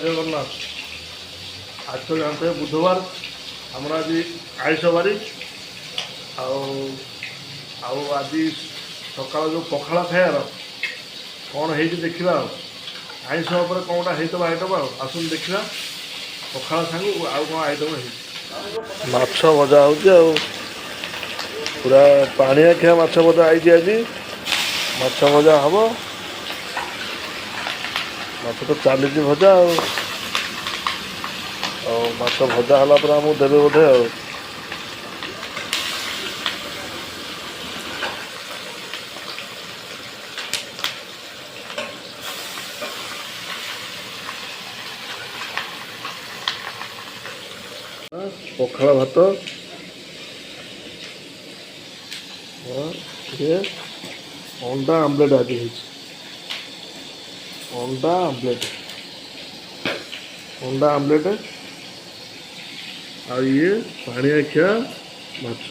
ଜୟ ଜଗନ୍ନାଥ। ଆଜି ତ ଜାଣିଥିବେ ବୁଧବାର, ଆମର ଆଜି ଆଇଁଷ ବାରି। ଆଉ ଆଉ ଆଜି ସକାଳ ଯେଉଁ ପଖାଳ ଖାଇବାର କ'ଣ ହେଇଛି ଦେଖିବା। ଆଉ ଆଇଁଷ ଉପରେ କ'ଣଟା ହେଇଥିବ ଆଇଟମ୍, ଆଉ ଆସନ୍ତୁ ଦେଖିବା ପଖାଳ ସାଙ୍ଗକୁ ଆଉ କ'ଣ ଆଇଟମ୍ ହେଇଛି। ମାଛ ଭଜା ହେଉଛି, ଆଉ ପୁରା ପାଣିଆ ଖିଆ ମାଛ ଭଜା ହେଇଛି ଆଜି। ମାଛ ଭଜା ହେବ, ମାଛ ତ ଚାଲିଛି ଭଜା। ଆଉ ଆଉ ମାଛ ଭଜା ହେଲା ପରେ ଆମକୁ ଦେବେ ବୋଧେ। ଆଉ ପଖାଳ ଭାତ, ଇଏ ଅଣ୍ଡା ଆମଲେଟ୍ ଆଜି ହେଇଛି। ଅଣ୍ଡା ଆମଲେଟ୍, ଅଣ୍ଡା ଆମଲେଟ୍ ଆଉ ଇଏ ପାଣିଆ ଖିଆ ମାଛ।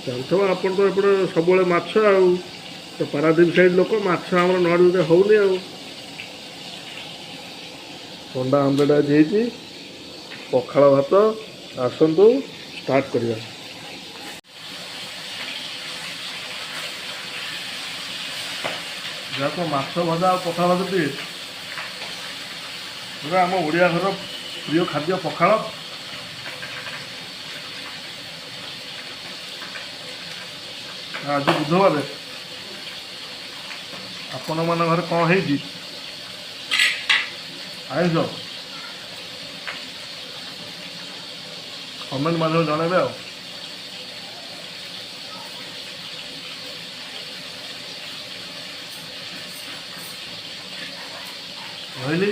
ଜାଣିଥିବ ଆପଣ ତ ଏପଟେ ସବୁବେଳେ ମାଛ, ଆଉ ତ ପାରାଦ୍ୱୀପ ସାଇଡ଼୍ ଲୋକ, ମାଛ ଆମର ନହେଲେ ହେଉନି। ଆଉ ଅଣ୍ଡା ଆମଲେଟ୍ ଆଜି ହେଇଛି, ପଖାଳ ଭାତ। ଆସନ୍ତୁ ଷ୍ଟାର୍ଟ କରିବା। ଯାହାକୁ ମାଛ ଭଜା ଆଉ ପଖାଳ ଭାତ ଟିକେ, ପୁରା ଆମ ଓଡ଼ିଆ ଘରର ପ୍ରିୟ ଖାଦ୍ୟ ପଖାଳ। ଆଜି ବୁଧବାର, ଆପଣମାନଙ୍କ ଘରେ କ'ଣ ହେଇଛି ଆଇଁଷ, କମେଣ୍ଟ ମାଧ୍ୟମରେ ଜଣାଇବେ। ଆଉ ରହିଲି।